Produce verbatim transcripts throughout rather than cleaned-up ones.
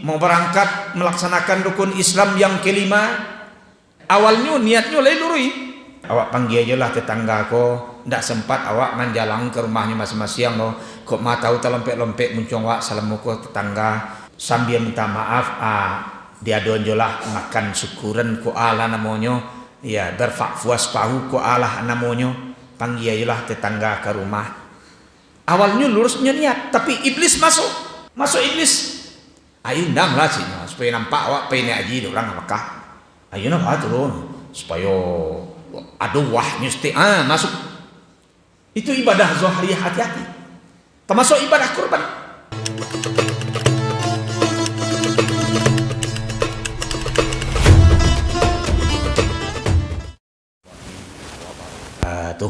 Mau barangkat malaksanakan rukun Islam yang kelima, awalnyo niatnyo lai luruih. Awak panggia jolah tetangga ko, ndak sempat awak manjalang ka rumahnyo masiang-masiang ko, kok ma tahu talompek-lompek muncuang awak, salam muko tetangga, sambia minta maaf, ah, diadoan jolah makan syukuran ko alah namonyo, ya, berfak fuas pahu ko alah namonyo, panggia jolah tetangga ka rumah. Awalnyo lurusnyo niat, tapi iblis masuk. Masuk iblis. Ayo undanglah siko, supayo nampak awak pai naiak haji dek urang Makkah. Ayo nah, bah, turun, supayo ado wahnyo saketek, ah, masuk. Itu ibadah zahiriah, hati-hati. Termasuk ibadah kurban. Ah, tu.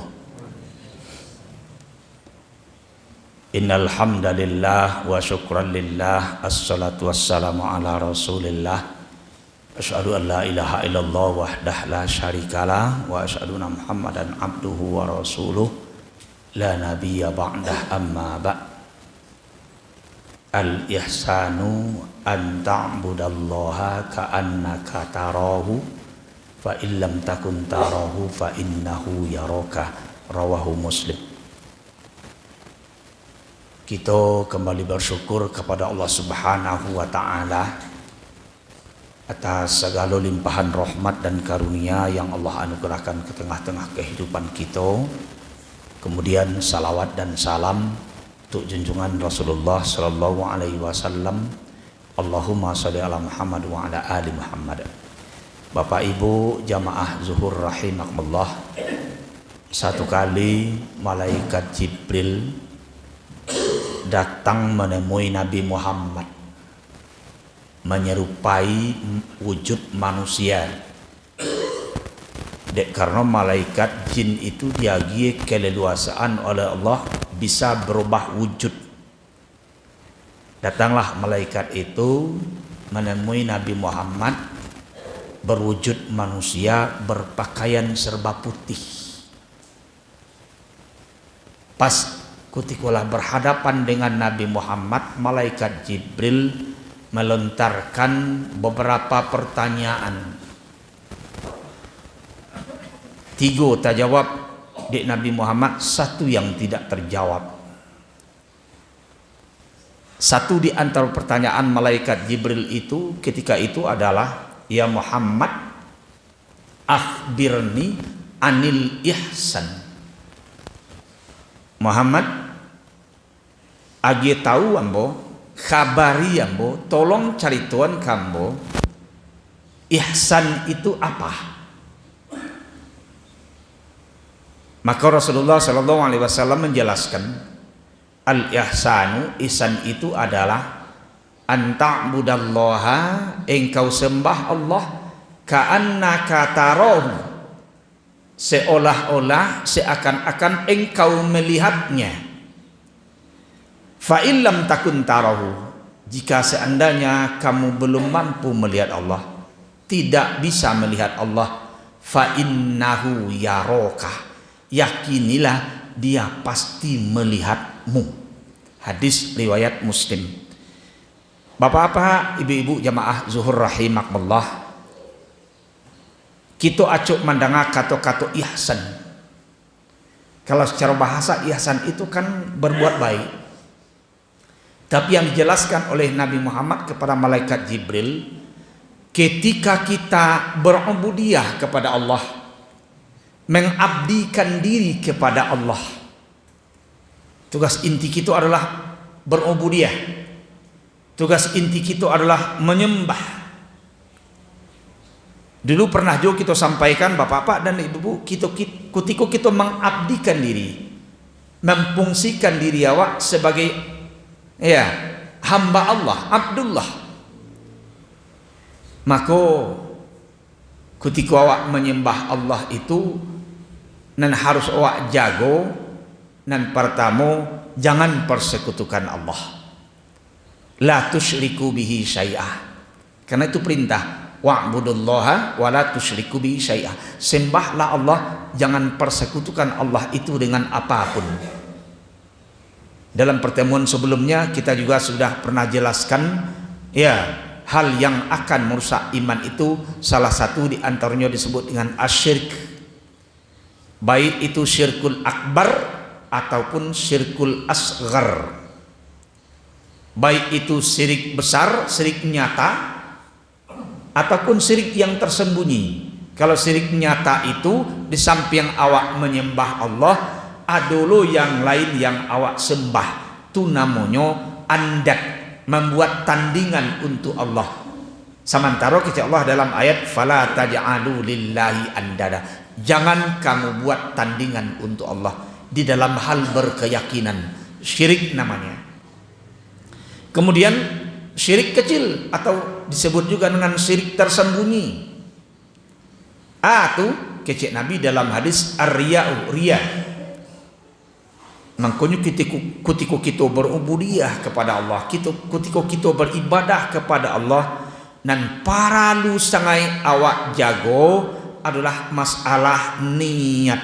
Innal hamdalillah wa syukran lillah, assalatu wassalamu ala Rasulillah. Asyhadu an la ilaha illallah wahdah la syarikalah, wa asyhadu anna Muhammadan abduhu wa rasuluh, la nabiyya ba'dah, amma ba'd. Al-ihsanu an ta'budallaha ka'annaka tarahu, fa illam takun tarahu, fa innahu yaraka. Rawahu Muslim. Kito kambali basyukur kapado Allah Subhanahu wa Ta'ala atas sagalo limpahan rahmat dan karunia yang Allah anugerahkan ka tangah-tangah kahidupan kito. Kamudian, salawat dan salam untuak junjungan Rasulullah sallallahu alaihi wasallam. Allahumma shalli ala Muhammad wa ala ali Muhammad. Bapak Ibu jamaah zuhur rahimakumullah, satu kali malaikat Jibril datang manemui Nabi Muhammad, manyerupai wujud manusia. Dek karano malaikat jin itu diagiah kaleluasaan oleh Allah, bisa barubah wujud. Datanglah malaikat itu manemui Nabi Muhammad, barwujud manusia, barpakaian serba putih. Pas kutiko lah barhadapan dengan Nabi Muhammad, malaikat Jibril malontarkan babarapa partanyaan. Tigo tajawab dek Nabi Muhammad, satu yang tidak terjawab. Satu di antaro partanyaan malaikat Jibril itu ketika itu adalah, "Ya Muhammad, akhbirni anil ihsan." Muhammad, agiah tahu ambo, khabari ambo, tolong caritoan ka ambo, ihsan itu apa? Maka Rasulullah sallallahu alaihi wasallam manjalaskan, "Al-ihsanu, ihsan itu adalah, an ta'budallaha, engkau sembah Allah, ka'annaka tarahu, seolah-olah, seakan-akan engkau melihatnya. Fa illam takun tarahu, jika seandainya kamu belum mampu melihat Allah, tidak bisa melihat Allah, fa innahu yaraka, yakinilah Dia pasti melihatmu." Hadis riwayat Muslim. Bapak-bapak, ibu-ibu jamaah zuhur rahimakumullah, kito acok mandanga kato-kato ihsan. Kalau secara bahasa, ihsan itu kan berbuat baik. Tapi yang dijelaskan oleh Nabi Muhammad kepada malaikat Jibril, ketika kita berubudiyah kepada Allah, mengabdikan diri kepada Allah, tugas inti kito adalah berubudiyah. Tugas inti kito adalah menyembah. Dulu pernah jo kito sampaikan, bapak-bapak dan ibu-ibu, kito, kit-, kutiko kito mengabdikan diri, memfungsikan diri awak sebagai, ya, hamba Allah, abdullah, mako, kutiko awak manyambah Allah itu, nan harus awak jago, nan partamo, jangan parsekutukan Allah. La tusyriku bihi syai'a. Karena itu perintah, "Wa'budullaha wa la tusyriku bihi syai'a." Sembahlah Allah, jangan parsekutukan Allah itu dengan apapun. Dalam pertemuan sebelumnya, kita juga sudah pernah jelaskan, ya, hal yang akan merusak iman itu, salah satu di antaranya disebut dengan asyirik. Baik itu syirkul akbar ataupun syirkul asghar. Baik itu syirik besar, syirik nyata, ataupun syirik yang tersembunyi. Kalau syirik nyata itu, di samping awak menyembah Allah, ado lo yang lain yang awak sembah. Tu namonyo andad, mambuat tandingan untuk Allah. Samantaro kecek Allah dalam ayat, "Fala taj'alu lillahi andada." Jangan kamu buat tandingan untuk Allah di dalam hal berkeyakinan. Syirik namanya. Kemudian, syirik kecil atau disebut juga dengan syirik tersembunyi. A tu, kecek Nabi dalam hadis, "Ar-riya'u, riya." Mangkonyo kutiko, kutiko kito berubudiyah kepada Allah, kito, kutiko kito beribadah kepada Allah, nan paralu sangaik awak jago adolah masalah niat.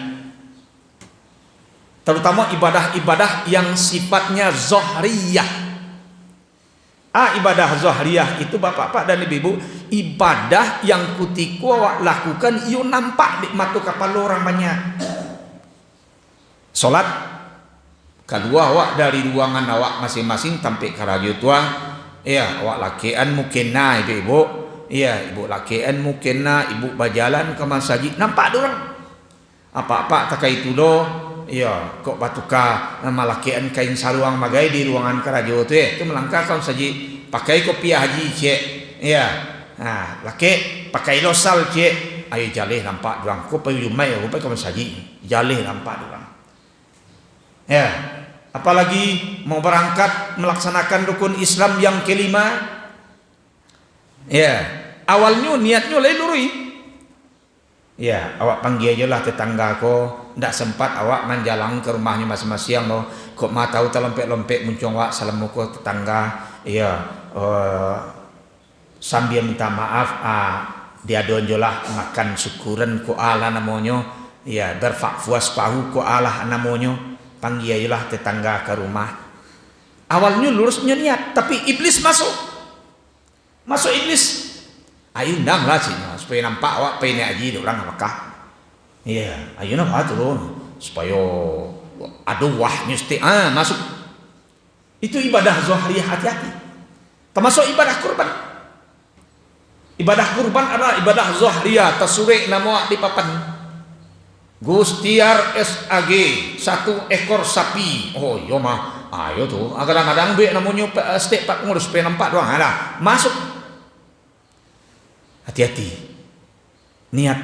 Tarutamo ibadah-ibadah yang sifatnya zahriyah. Ah, ibadah zahriyah itu, bapak-bapak dan ibu-ibu, ibadah yang kutiko awak lakukan, iyo nampak dek mato kapalo urang banyak. Solat, kalua awak dari ruangan awak masing-masing tampek karajo tu, ah. Iyo, awak lakekan mukena, ibu-ibu. Iyo, ibu lakekan mukena, ibu bajalan ka masajik, nampak dek urang. Apak-apak takai tu doh, iyo, kok batuka, malakekan kain saruang bagai di ruangan karajo tu, eh. Tu malangkah ka masajik, pakai kopiah haji, ciek. Iyo. Ha, lakek, pakai lo sal, ciek. Ayo jaleh nampak dek urang. Ko payu jumai, ko pai ka masajik. Jaleh nampak dek urang. Iyo. Apalagi mau barangkat melaksanakan rukun Islam yang kelima. Iyo. Awalnyo niatnyo lai luruih. Iyo, awak panggia jolah tetangga ko, ndak sempat awak manjalang ka rumahnyo masiang-masiang lo, kok ma tahu talompek-lompek muncuang awak salam muko tetangga, iyo, eh, sambia minta maaf, ah, diadoan jolah makan syukuran ko alah namonyo, iyo, berfakfuas pahu ko alah namonyo, panggia jolah tetangga ka rumah. Awalnyo lurusnyo niat, tapi iblis masuk. Masuk iblis. Ayo undanglah siko, supayo nampak awak pai naiak haji dek urang Makkah. Iyo, ayo nah, turun. Supayo ado wahnyo saketek, ah, masuk. Itu ibadah zahriyah, hati-hati. Tamasuk ibadah kurban. Ibadah kurban adalah ibadah zahriyah, tasurek namo awak di papan. Gusti R S A G, satu ekor sapi. Oh, iyo mah. Ayo tu, kadang-kadang buek namonyo, eh, saketek pak pangurus, supayo nampak doang. Alah, masuk. Hati-hati. Niat.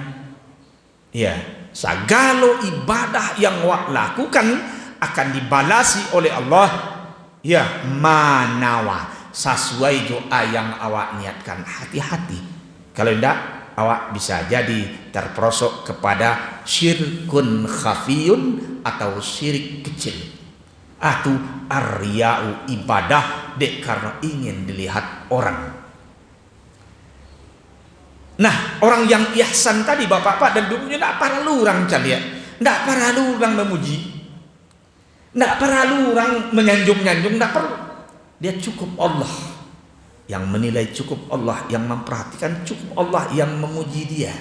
Iyo, sagalo ibadah yang awak lakukan akan dibalasi oleh Allah. Iyo, manawa, sasuai jo a yang awak niatkan. Hati-hati. Kalau indak, awak bisa jadi terperosok kepada syirkun khafiyun atau syirik kecil. Atau ar-riya'u, ibadah dek karano ingin dilihat orang. Nah, orang yang ihsan tadi, bapak-bapak dan ibu-ibu, ndak paralu urang caliak, ndak paralu urang mamuji. Ndak paralu urang manyanjung-nyanjung, ndak paralu. Dia cukup Allah yang menilai, cukup Allah yang memperhatikan, cukup Allah yang memuji dia.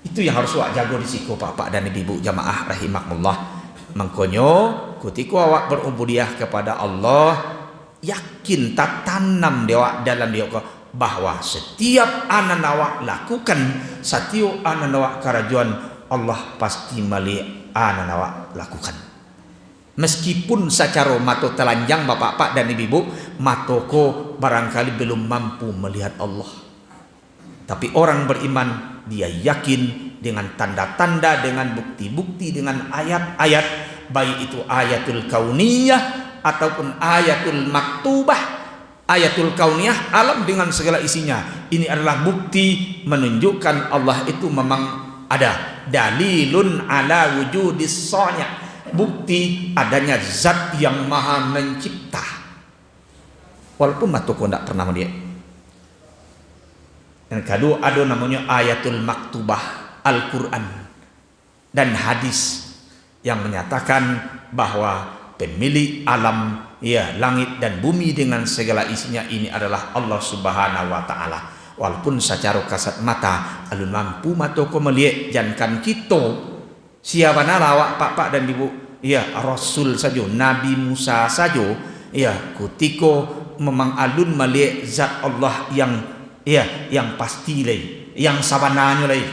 Itu yang harus awak jago di siko, Pak-pak dan Ibu-ibu jamaah rahimakumullah. Mangkonyo, kutiko awak berubudiah kepada Allah, yakin, tatanam di awak, dalam di awak, bahwa setiap a nan awak lakukan, satiok a nan awak karajoan, Allah pasti maliek a nan awak lakukan. Meskipun sacaro mato talanjang, bapak-bapak dan ibu-ibu, mato ko barangkali belum mampu melihat Allah. Tapi orang beriman, dia yakin dengan tanda-tanda, dengan bukti-bukti, dengan ayat-ayat, baik itu ayatul kauniyah ataupun ayatul maktubah. Ayatul kauniyah, alam dengan segala isinya. Ini adalah bukti menunjukkan Allah itu memang ada. Dalilun ala wujudis sani'. Bukti adanya Zat yang Maha Mencipta. Walaupun mato ko ndak pernah maliek. Yang kaduo, ado namonyo ayatul maktubah, Al-Quran dan hadis yang menyatakan bahwa Pemilik alam, ya, langit dan bumi dengan segala isinya ini adalah Allah Subhanahu wa Ta'ala. Walaupun sacaro kasat mata, alun mampu mato ko maliek, jankan kito, sia bana lah awak, Pak-pak dan Ibu, ya, Rasul sajo, Nabi Musa sajo, ya, kutiko memang alun maliek zat Allah yang, ya, yang pasti lai, yang sabananyo lai,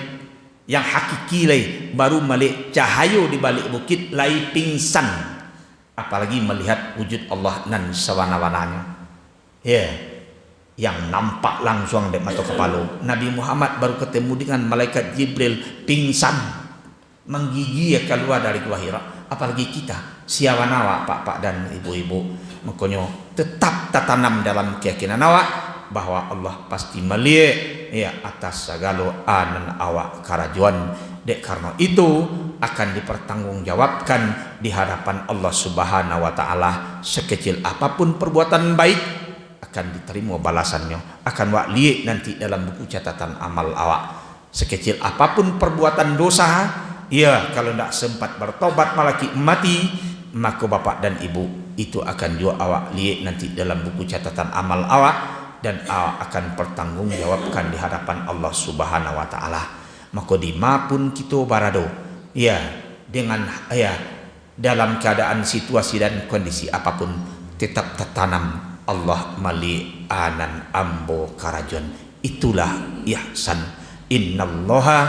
yang hakiki lai, baru maliek cahayo di balik bukit, lai pingsan. Apalagi malihat wujud Allah nan sabana-bananyo. Ya, yang nampak langsuang dek mato kapalo. Nabi Muhammad baru katemu dengan malaikat Jibril, pingsan, manggigia kalua dari Gua Hira. Apalagi kita, sia bana awak, Pak-pak dan Ibu-ibu. Makonyo, tetap tatanam dalam keyakinan awak bahwa Allah pasti maliek, ya, atas sagalo a nan awak karajoan. Dek karano itu, akan dipertanggungjawabkan di hadapan Allah Subhanahu wa Ta'ala. Sekecil apapun perbuatan baik, akan diterimo balasannyo, akan wak liek nanti dalam buku catatan amal awak. Sekecil apapun perbuatan dosa, ya, kalau ndak sempat bertobat malaki mati, mako, Bapak dan Ibu, itu akan juo awak liek nanti dalam buku catatan amal awak, dan awak akan pertanggungjawabkan di hadapan Allah Subhanahu wa Ta'ala. Mako, di ma pun kito barado, ya, dengan, ya, dalam keadaan situasi dan kondisi apapun, tetap tatanam, Allah maliek a nan ambo karajoan. Itulah ihsan. Innallaha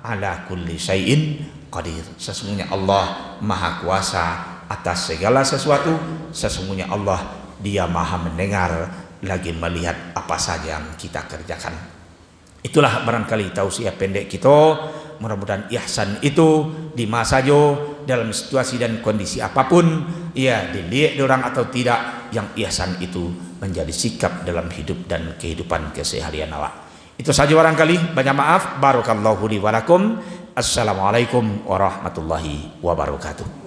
ala kulli syai'in qadir. Sesungguhnya Allah Maha Kuasa atas segala sesuatu. Sesungguhnya Allah, Dia Maha Mendengar, lagi melihat apa saja yang kita kerjakan. Itulah barangkali tausiah pendek kito. Mudah-mudahan ihsan itu di ma sajo, dalam situasi dan kondisi apapun, ya, diliek dek urang atau tidak, yang ihsan itu menjadi sikap dalam hidup dan kehidupan keseharian awak. Itu sajo barangkali. Banyak maaf. Barakallahu li wa lakum. Assalamualaikum warahmatullahi wabarakatuh.